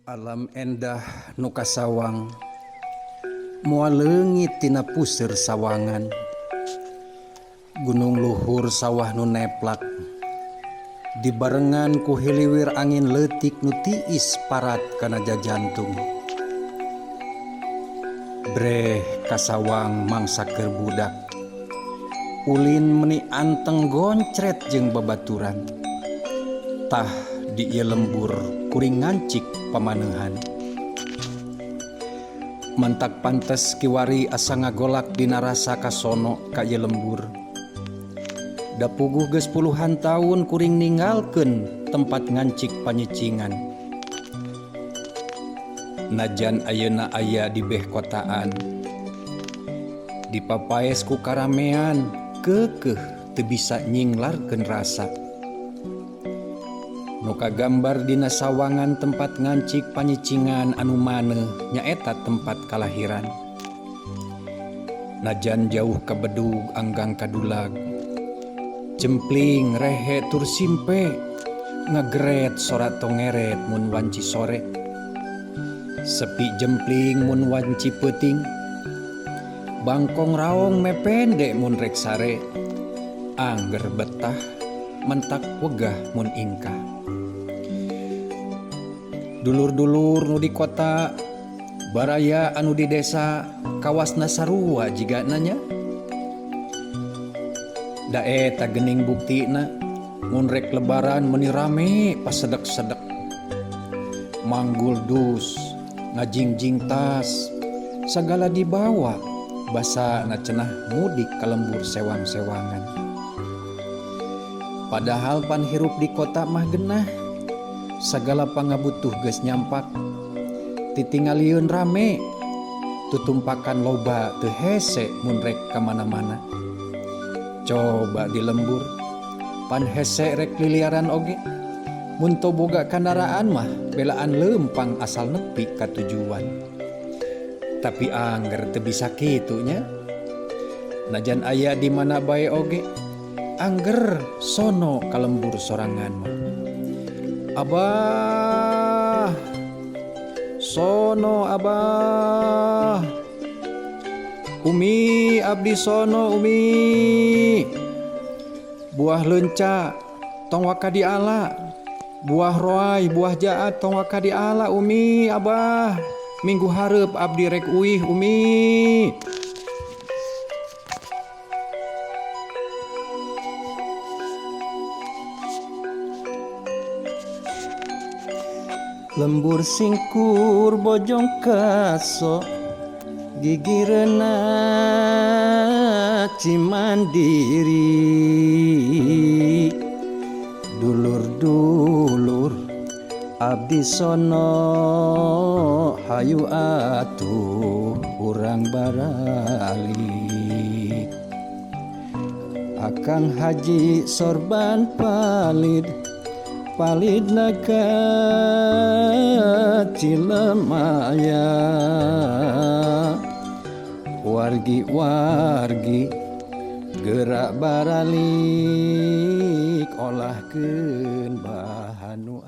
Alam endah nu kasawang moal leungit tina puseur sawangan. Gunung luhur sawah nu neplak dibarengan ku hiliwir angin leutik nu tiis parat kana jajantung. Breh kasawang mangsa keur budak. Ulin meni anteng goncret jeung babaturan. Tah di ieu lembur kuring ngancik pamanehan. Mantak pantes kiwari asa ngagolak dina rasa kasono ka ieu lembur. Da puguh geus puluhan taun kuring ninggalkeun tempat ngancik panyicingan. Najan ayeuna aya di beh kotaan. Dipapaes ku karamean keukeuh teu bisa nyinglarkeun rasa. Nu kagambar dina sawangan tempat ngancik panyicingan anu maneuh nyaeta tempat kalahiran. Najan jauh ka bedug anggang kadulag. Jempling rehe tur simpe ngageret sora tongeret mun wanci sore. Sepi jempling mun wanci peuting. Bangkong raong mepende mun rek sare. Angger betah mentak wegah mun ingkah. Dulur-dulur nu di kota baraya anu di desa kawasna sarua jigana nya. Da eta geuning buktina mun rek lebaran meuni rame pasedek-sedek. Manggul dus, ngajingjing tas, sagala dibawa basa na cenah mudik ka lembur sewang-sewangan. Padahal pan hirup di kota mah genah, sagala pangabutuh geus nyampak. Titingalieun rame, tutumpakan loba teu hese mun rek ka mana-mana. Coba di lembur, pan hese rek liliaran oge. Mun teu boga kandaraan mah belaan leumpang asal nepi ka tujuan. Tapi angger teu bisa kitu nya. Najan aya di mana bae oge, angger sono ka lembur sorangan mah. Abah, sono abah. Umi abdi sono umi. Buah leunca tong waka diala. Buah roai buah jaat tong waka diala umi abah. Minggu hareup abdi rek uih umi. Lembur singkur bojong kaso gigireuna Cimandiri. Dulur-dulur abdi sono hayu atuh urang baralik. Akang Haji sorban palid palidna ka Cilemaya. Wargi-wargi gerak baralik olahkeun bahanu.